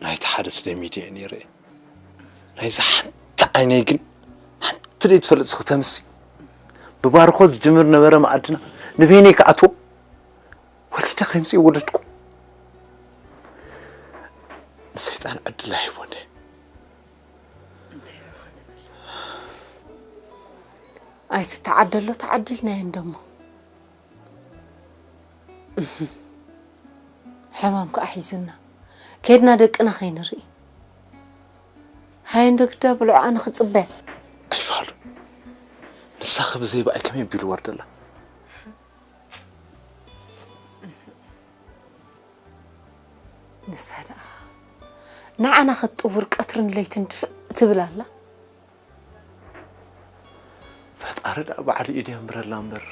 ናይቲ ሓደ ስለ ሚድያ እየ ነይረ። ናይዚ ሓንቲ ዓይነይ ግን ሓንቲ ደይ ትፈልጥ ስኽተምሲ ብባርኾ ዝጅምር ነበረ መኣድና ንበይነይ ክኣትዎ ወሊደ ከምዚ ወለድኩ። ንሰይጣን ዕድል ኣይቦን። ኣይትተዓደሎ ተዓዲልናዮ እንደሞ። ሕማም ከዓ ሒዙና። ከድና ደቅና ከይንርኢ። ሃይ እንዶ ግዳ ብልዑ ኣነ ክጽበ። ኣይፋሉ። ንሳኺ ብዘይ ብኣይ ከመይ ቢሉ ወርደላ? ንሳ ደኣ ንዓና ክትጥውር ቀትርን ለይትን ድፍእ ትብል ኣላ። ፈጣሪ ደኣ ባዕሉ ኢዱ የንብረላ እምበር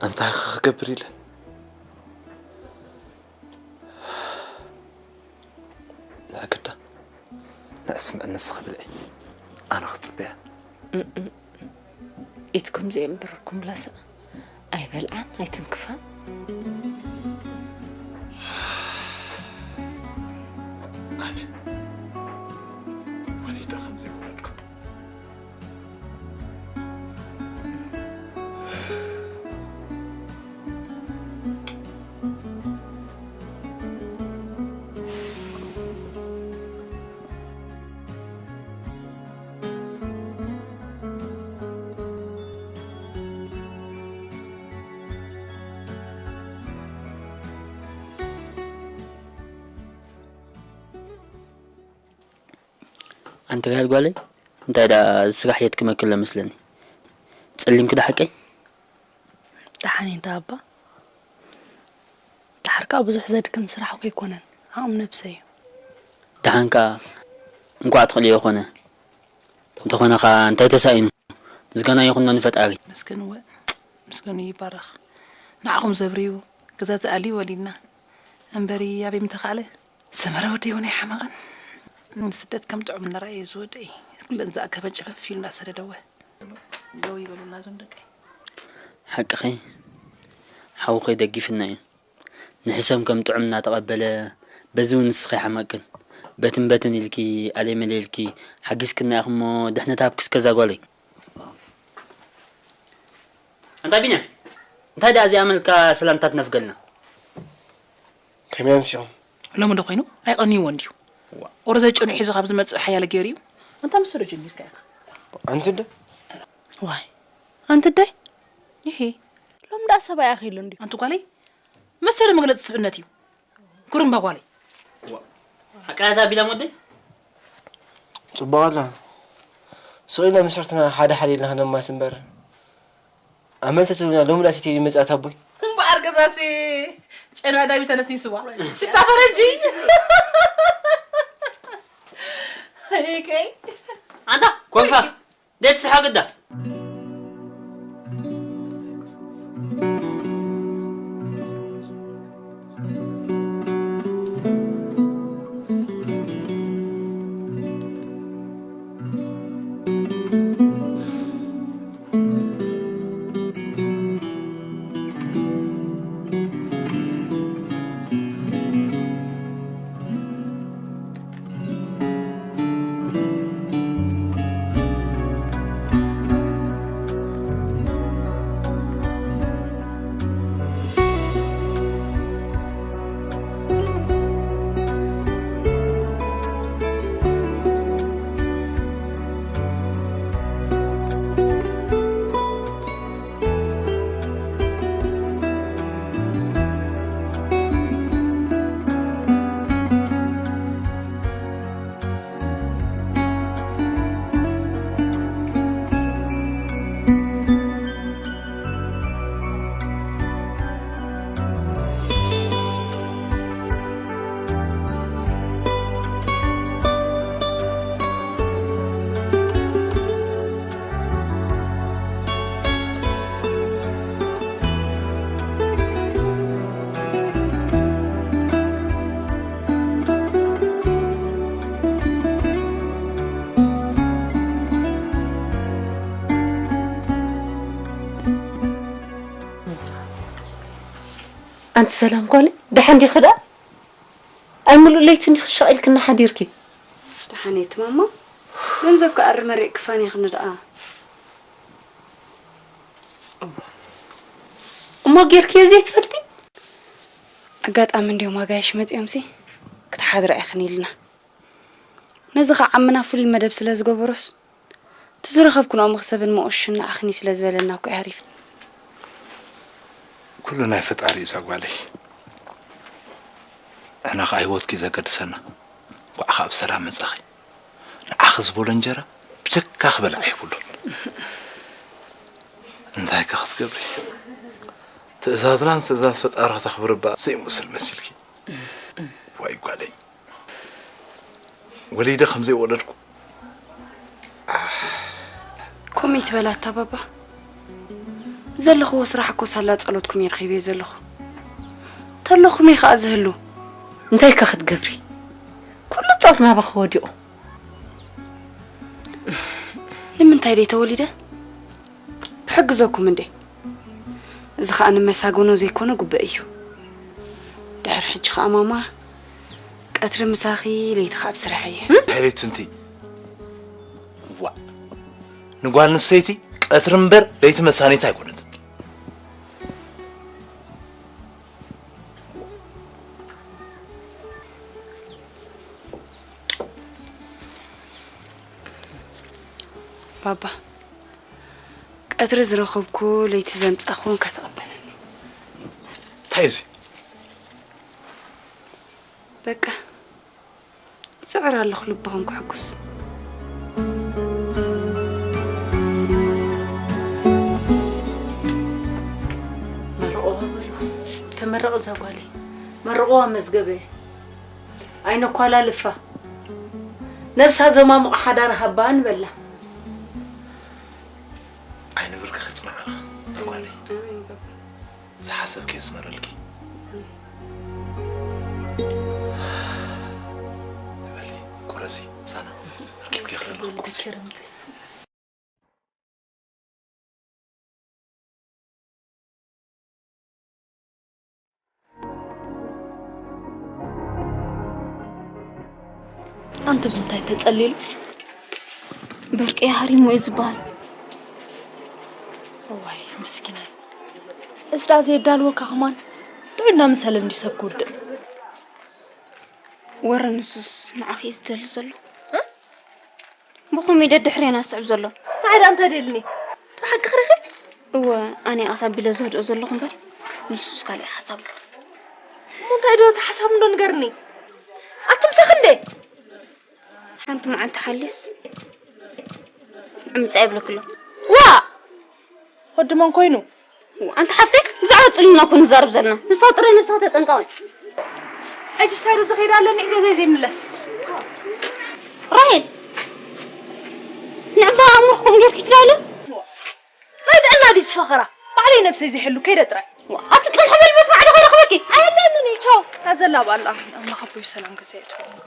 እንታይ ክገብር ኢለ። ዛግዳ ንዕስምዕ ንስኺ ብልዒ ኣነ ክጽበያ። ኢትኩም ዘየንብረኩም ላሳ ኣይበልዓን ኣይትንክፋ። ኣነ ወሊደ ከም ዘይወለድኩ። ኣንቲ ጋል ጓለይ እንታይ ደኣ ስራሕ የድክመኪ ኣሎ መስለኒ። ጸሊምኪ ዶ ሓቀይ? ደሓን እየ እንተ ኣባ። ደሓር ከኣ ብዙሕ ዘድክም ስራሕ እኮ ኣይኮነን፣ ዓቕሚ ነብሰ እዩ። ደሓን ከኣ እንቋዕ ትኽእልዮ ኮነ። እንተኾነ ከኣ እንታይ ተሳኢኑ? ምስጋና ይኹኖ ንፈጣሪ። መስገን እወ፣ ምስገኑ ይባረኽ። ንዓኹም ዘብርዩ፣ ገዛ ዝኣልዩ ወሊድና። እምበሪ ኣበይ ምተኻእለ? ሰመረ ወደይ እውን ኣይሓመቐን። ንስደት ከም ጥዑም እናረኣየ ዝወደይ፣ ኩለን ዝኣከበን ጨፈፍ ኢሉ እናሰደደወ። ደው ይበሉልና እዞም ደቀይ። ሓቅኺ፣ ሓውኺ ደጊፍና እዩ። ንሕሰም ከም ጥዑም እናተቐበለ፣ በዚ እውን ንስኺ ሓመቅክን። በትን በትን ኢልኪ፣ ኣለይ መለይ ኢልኪ፣ ሓጊዝክና ኢኺ እሞ፣ ድሕነት ሃብኪ እስከ እዛ ጓለይ። ኣንታ ቢንያም፣ እንታይ ደኣ እዚኣ መልካ ሰላምታ ትነፍገልና? ከመይ ኣምሲኹም? ሎሚ ዶ ኮይኑ? ኣይቐንይዎ እንድዩ። ዋ። ወረ ዘጨኑ ሒዙ ካብ ዝመጽእ ሓያለ ገይሩ እዩ። ኣንታ ምስ ዶ ጀሚርካ ኢኻ? ኣንቲ ዶ? ዋይ፣ ኣንቲ ደይ? ይሄ። ሎም ደኣ ሰብኣይ ኣኺሉ እንድዩ። ኣንቲ ጓለይ፣ መሰለ መግለጺ ስብእነት እዩ። ኩርምባ ጓለይ። ሓቃ እያ እዛ ቢላ ወደይ? ጽቡቕ ኣላ። ስቕ ኢልና ምስ ሕርትና ሓደ ሓደ ኢልና ክነማስ እምበር። ኣመል ተትህቡና ሎሚ ደኣ ሰትየ መጻእት ኣቦይ። እምበኣር ገዛሲ ጨና ዳዊት ተነስኒስዋ። ሽታ ፈረንጂ። እከይ። ኣንታ ኮንፋፍ። ደት ስሓ ግዳ። ኣንቲ ሰላም ጓለይ፣ ደሓን ዲኺ ደኣ? እምሉ ለይቲ እንዲኺ ሸቒልክና ሓዲርኪ። ደሓን እየ ማማ። ገንዘብ ክኣሪ መሪቕ ክፋን እየ ክንድኣ። እሞ ጌርክዮ ዘይትፈልጢ? ኣጋጣሚ እንዲዮም ኣጋይሽ መጺኦምሲ ክትሓድራ ኢኽን ኢልና። ነዚ ኸዓ ዓምና ፍሉይ መደብ ስለ ዝገበሮስ፣ እቲ ዝረኸብክንኦ መኽሰብን መቑሽን ንዓኽን እዩ ስለ ዝበለና እኮ እዩ ሃሪፍና። ኩሉ ናይ ፈጣሪ እዩ እዛ ጓለይ። ንሕና ኸዓ ህይወትኪ ዘገድሰና። እንኳዕ ኸዓ ብሰላም መጻኺ። ንዓኺ ዝበሎ እንጀራ ብጀካ ክበልዓ የብሉን። እንታይ ከ ክትገብሪ? ትእዛዝናን ትእዛዝ ፈጣሪ ከተኽብሪ እባ ዘይመስል መሲልኪ። ዋይ ጓለይ። ወሊደ ከም ዘይወለድኩ። ኮሚት በላታ ባባ። ዘለኽዎ ስራሕ እኮ ሳላ ጸሎትኩም እየ ረኺበዮ ዘለኹ። ተለኹም እየ ከኣ ዝህሉ። እንታይ ከ ክትገብሪ? ኩሉ ጾር ናባኺ ወዲቑ። ንምንታይ ደይ ተወሊደ? ክሕግዘኩም እንዴ? እዚ ኸኣ ንመሳገኖ ዘይኮነ ጉበእ እዩ። ድሕሪ ሕጂ ኸኣ ማማ፣ ቀትሪ ምሳኺ፣ ለይቲ ኸኣ ኣብ ስራሕ እየ። እንታይ ለይቲ እንት? ዋእ! ንጓል ኣንስተይቲ ቀትሪ እምበር ለይቲ መሳኒት ኣይኮነትን። ባባ፣ ቀትሪ ዝረኸብኩ ለይቲ ዘምጻኹ እንካ ተቐበለኒ። እንታይ እዚ? በቃ፣ እጽዕር ኣለኹ ልብኹም ከሐጉስ። መርቕዋ በሉ። ተመረቕ እዛ ጓለይ። መርቕዋ መዝገበ። ኣይነኳላልፋ። ነብሳ ዘማሙቕ ሓዳር ሃባ ንበላ። ዓይኒ ብርኪ ክጽንዓልኻ፣ እዛ ጓለይ። ዝሓሰብኪ የስመረልኪ። በሊ፣ ቁረሲ፣ ምሳና። ረኪብኪ ክለልኹ ቁርሲ። ኣንቱም እንታይ ተጸሊሉ? በርቂ ሃሪሙ እዩ ዝበሃል። እዋይ፣ ምስኪናይ። እስራ ዘየዳልወካ ከማን ጥዑይ እናመሰለ እንድዩ ሰብ ክውድእ። ወረ ንሱስ ንዓኺ እዩ ዝደሊ ዘሎ። እ? ብኸመይ ደድሕሬና ዝስዕብ ዘሎ? ንዓይ ደኣ እንታይ ደልኒ? ብሓቂ ክሪኺ? እወ፣ ኣነ እየ ቀስ ኣቢለ ዘህድኦ ዘለኹ እምበር፣ ንሱስ ካልእ ሓሳብ ኣለዎ። እሞ እንታይ ዶ እቲ ሓሳብ እንዶ ንገርኒ? ኣቲ ምሳኺ እንዴ? ሓንቲ መዓልቲ ሓሊስ ምጻእ ይብለኪ ኣሎ። ዋ! ወዲ መን ኮይኑ? ኣንቲ ሓፍተይ፣ ብዛዕባ ጽሉልና እኮ ንዛረብ ዘለና። ንሳ ጥራይ ነብሳ ተጠንቀቕ። ሕጂ ስታይ ዶ ዝኸይድ ኣለኒ ገዛይ ዘይምለስ? ራሄል፣ ንዕባ ኣእምሮኹም ጌርኪ ትዳለ? ናይ ጥዕና ድዩ ዝፈኸራ? ባዕለይ ነብሰይ ዘይሕሉ ከይደ ጥራይ። ኣቲ ጽንሕ በል፣ በት ባዕዲ ከረኽበኪ። ኣየለንን እዩ፣ ቻው። ኣዘላ ባላ፣ ኣምላኽ ኣቦይ ሰላም ገዛይ ትኹን።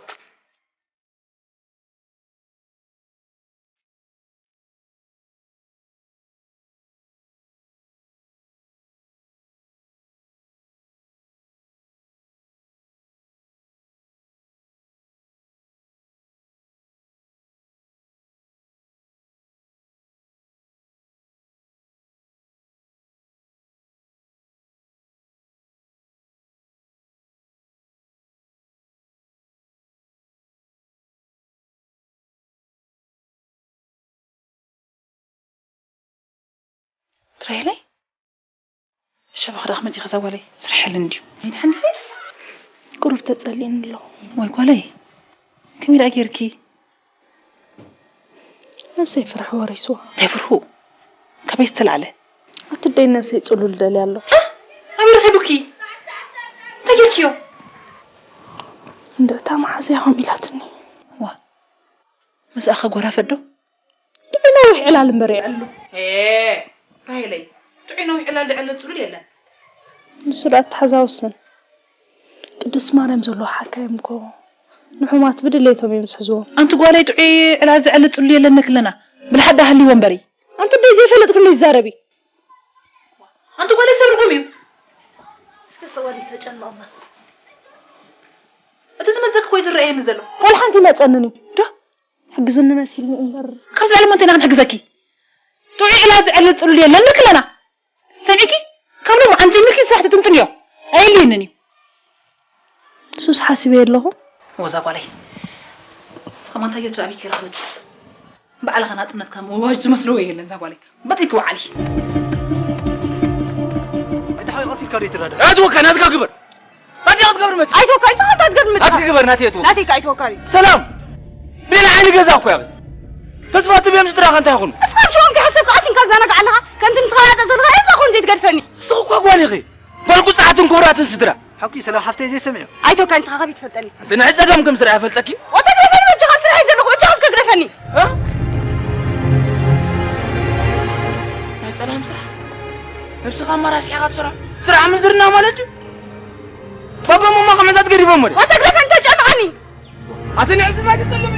ትራይለይ ሸበኽ ዳኽ መጺ ከዛ ጓለይ ስርሐልን እንድዩ። ኣይድሓንኺ? ቁሩብ ተጸሊእኒ ኣለኹ። ወይ ጓለይ፣ ከመይ ደኣ ጌርኪ? ነብሰይ ፍርሒ ወሪስዋ። እንታይ ፍርሁ? ካበይ ዝተላዕለ? ኣቲ ደይ ነብሰይ ጽሉል ደልያ ኣሎ። እ? ኣበይ ረኺቡኪ? እንታይ ጌርክዮ? እንድዕታ መሓዘያ ኸም ኢላትኒ። ዋ፣ ምስኣ ኸጓራፈ ዶ? ጥዑይ ነዊሕ ዕላል እምበር የዕሉ። ኤ፣ ራሄለይ፣ ጥዑይ ነዊሕ ዕላል ደዕለ ጽሉል የለን። ንሱ ደኣ ኣተሓዛ ውስን። ቅድስት ማርያም ዘለዎ ሓካይም እኮ ንሑማት ብድሌቶም እዮም ዝሕዝዎም። ኣንቲ ጓለይ፣ ጥዑይ ዕላል ዘዕለ ጽሉል የለን ክለና። ብልሓት ደኣ ሃልይዎ እምበሪ። ኣንቲ ደይ ዘይፈለጥኩ እንዶ ይዛረቢ። ኣንቲ ጓለይ፣ ሰብርኩም እዩ። እስከ ሰዋሊ ተጨንቕና። እቲ ዝመጸኪ እኮ እዩ ዝረኣየኒ ዘሎ። ዋላ ሓንቲ ይመጸንን እዩ። ዶ? ሕግዝኒ መሲልኒ እምበር። ካብዚ ዓለም እንታይ ኢና ክንሕግዘኪ? ጥዑይ ዕላል ዝዕልል ጽሉል የለን ንክለና። ሰሚዕኪ? ካብ ሎሚ ዓንጀሚርኪ ስራሕ ትጥንጥንዮ። ኣየድልየንን እዩ። ንሱስ ሓሲበ ኣለኹ። ወዛ ጓለይ። ከማንታዮ ትራቢክ ይረኽብኪ። ባዕልኻ ናጽነትካ ምውዋጅ ዝመስሎ የለን ዛ ጓለይ። በጥይኪ ውዓሊ። እቲ ሓቂ ቀሲልካ ዶ ይትረዳእ? ኣትወካ ናትካ ግበር። ታዲያ ክትገብር መጽእ? ኣይተወካ፣ ንስኻ እንታይ ክትገብር መጽእ? ናትካ ግበር፣ ናተይ ኣትወካ። ናተይ ከ ኣይተወካ ድዩ? ሰላም። ብሌን ዓይኒ ገዛ እኮ ያበ። ተስፋ ትብዮም ስድራኻ እንታይ ይኹኑ? እስኻ ኣብ ሽኦም ከይሓሰብካ ቀሲንካ ትዘናጋዕ ኣለኻ። ከምቲ ንስኻ ናጻ ዘለኻ ኤርትራ ኮን ዘይትገድፈኒ። ንስኺ እኳ ጓል ኢኺ። ጓል ቁጽዓትን ክቡራትን ስድራ። ሓቂ ሰላም ሓፍተይ ዘይሰምዕ። ኣይተወካ፣ ንስኻ ከመይ ትፈልጠኒ? ኣንተ ንሕጸገም ከም ስራሕ ይፈልጠኪ? ወተግረፈኒ በጃኻ ስራሕ እዩ ዘለኹ፣ በጃኻ እስከ ግረፈኒ። እ? ናይ ጸላም ስራሕ። ነብስኻ ኣመራሲሕኻ ትሰርሖ ስራሕ ምዝርና ማለት እዩ። ባባ ማማ ከመታት ገዲቦም ወደ። ወተግረፈኒ ተጨንቐኒ። ኣተ ንዕስና ትጠልም።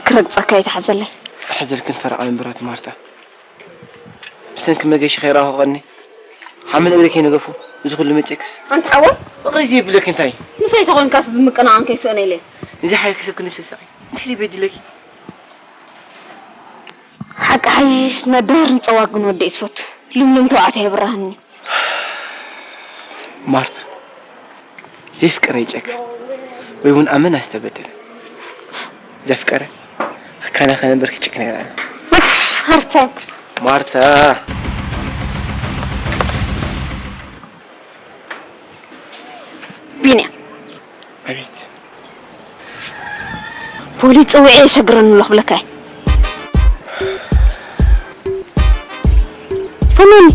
ክረግጸካ ይትሓዘለይ። ሕዘልክን ተረቓ እምበራት ማርታ። ብሰንኪ መገሽ ከይረኣኹ ቀኒ ሓመድ እግሪ ከይነገፉ እዚ ኩሉ መጽእክስ። ኣንታ ሓወ? ፍቕሪ ዘይብለኪ እንታይ? ምሳይ ተኾንካስ ዝምቅናቕን ከይስእነ ኢለ። እዚ ሓይልኪ ሰብ ክንሰሳቒ እንታይ በዲለኪ? ሓቂ ሓይሽ ነዳርን ጸዋግን ወደይ ዝፈቱ ልምልም ተባዕታይ የብራህኒ። ማርታ፣ ዘይፍቀረ ይጨክን ወይ እውን ኣመና ዝተበደለ ዘፍቀረ ኣካና ከነበር ክጭክን ይረኣና። ሓርታ። ማርታ። ቢንያም። ኣቤት። ፖሊስ ጽውዒ የሸግረኒ ኣሎ ክብለካ እየ። ፈኑኒ።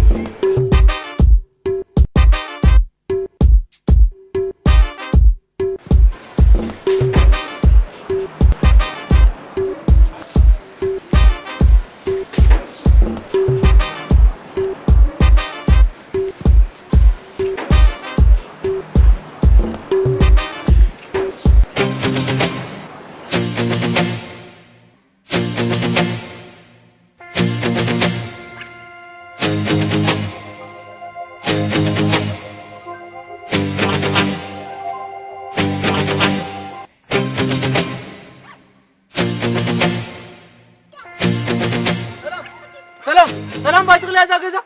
ሰላም፣ ሰላም፣ ባይትኽላ እዛ ገዛ?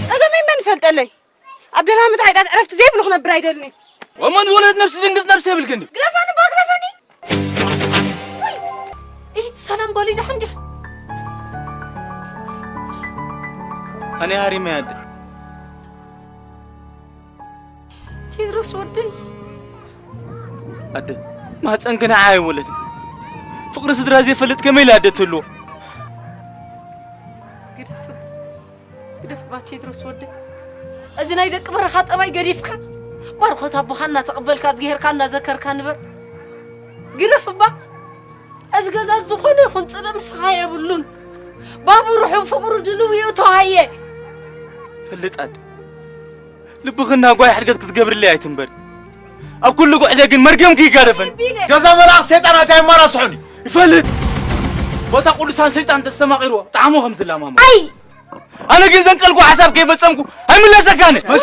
ጸገመይ መን ይፈልጠለይ? ኣብ ደራ ምድሪ ኣይጣት ዕረፍቲ ዘይብሉ ክነብር ኣይደልን። ወመን ዝወለድ ነብሲ ድንግጽ ነብሲ የብልክን ድዩ? ግረፈኒ፣ ባ ግረፈኒ። ወይ፣ ኢት ሰላም ጓል ደሓን ዲኻ? ኣነ ሃሪመ ኣደ። ቴድሮስ ወደይ። ኣደ፣ ማህፀን ግን ኣይወለድን። ፍቕሪ ስድራ ዘይፈልጥ ከመይ ኢለ ኣደ ትህልዎ? ግደፍ፣ ግደፍ እባ ቴድሮስ ወደይ። እዚ ናይ ደቂ በረኻ ጠባይ ገዲፍካ፣ ባርኾት ኣቦኻ እናተቐበልካ፣ እዝግሄርካ እናዘከርካ ንበር። ግደፍ እባ። እዚ ገዛ ዝኾነ ይኹን ጽለ ምሳኻ የብሉን። ባቡ ርሑብ ፍቕሩ ድልው ይእቶ ሃየ። ፈልጥ ኣደ። ልብኽና ጓይ ሕድገት ክትገብርለይ ኣይትንበር። ኣብ ኩሉ ጉዕዘ ግን መርገምኪ ይጋደፈን። ገዛ መልኣኽ ሰይጣን ኣታ ይማራስሑኒ። ይፈልጥ። ቦታ ቅዱሳን ሰይጣን ተስተማቒርዎ ጣዕሞ ከም ዝላማሞ። ኣይ! ኣነ ግን ዘንቀልኩ ሓሳብ ከይፈጸምኩ ኣይምለሰካን።